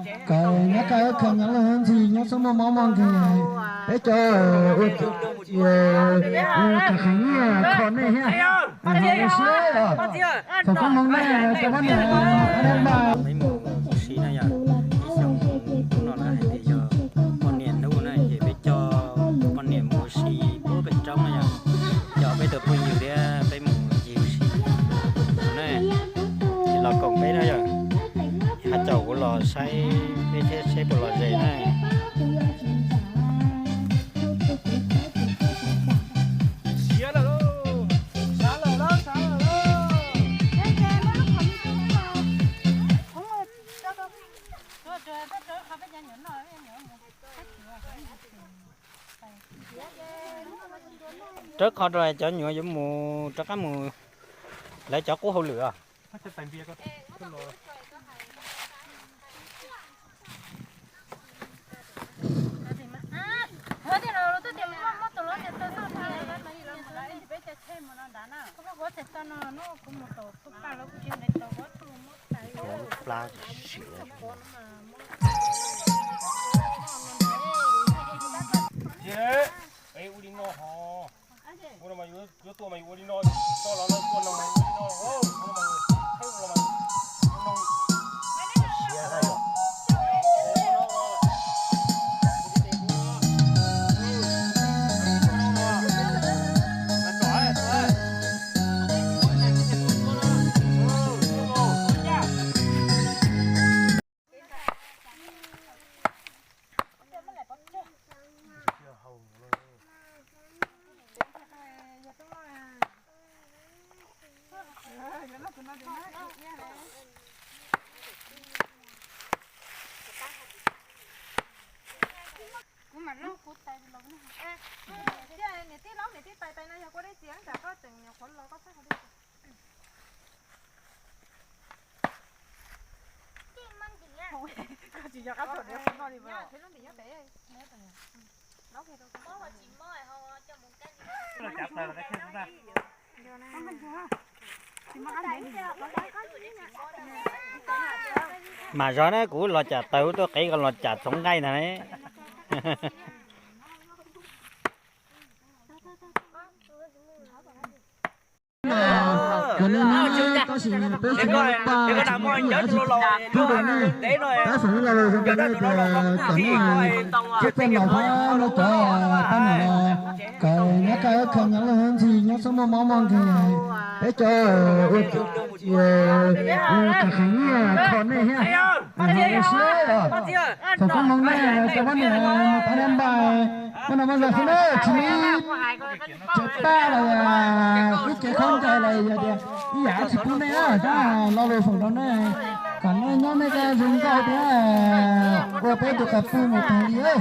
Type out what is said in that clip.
Kawm nyob kaj kawm nyob laj ntxhi nyob txhob muaj mob muaj nkeeg, peb cov ua txiv ua qhev nyiaj kho nej thiab. Siab os, thaum koob hmoov nej cov poj niam, peb mus ua si na yom, ib xyoos hnub no lawv hais tias yog poj niam hnub na ces peb coj poj niam mus ua si puag pem roob na yom, coj peb tus phooj ywg thiab peb mus ncig ua si na, los koom peb na yom, haj caum kuv los saib peb thiab seb puas lom zem na. Rawb qhov rau cov nyuam yuav mus rov qab mus lawv cov qub hauj lwm os. Ua li no ho, ua no mas yuav tuaj mas yuav ua li no, toj los no tuaj no mas ua li no, ua no mas, ua no mas, ua no. Kuv mam lub kuv tais los. Niam tij laub niam tij tais tais no yog kua dej txias, tsam koj tseem nyuam qhuav los koj txhob qhov dej txias. Koj tsis yog qab thaum nws noj li. Mas zov na, kuv los tsam taws tuaj qev koj los tsam txhoov nqaij ntag ne. Tab sis peb tsis muaj pa, tsis muaj ib yam dab tsi pub rau nej. Tab sis los zoo rau nej tias kom nej txhawb txhawb laus thiab nej cov pab niam los kawm nyob kaj kawm nyob laj ntxhi nyob txhob muaj mob muaj nkeeg. Peb cov ua txiv ua qhev nyiaj kho nej thiab. Ua siab os, thaum koob hmoov nej cov pab niam mus pab niam npaj, muaj no muaj zog xwb na, tsis tseem paj los yog ib cev khaub ncaws los yog tias ib yam dab tsi pub nej na, tab lo lus foom rau nej, kom nej nyob nej kaj zoo nkauj thiab ua peb tus qab pub mus tag li.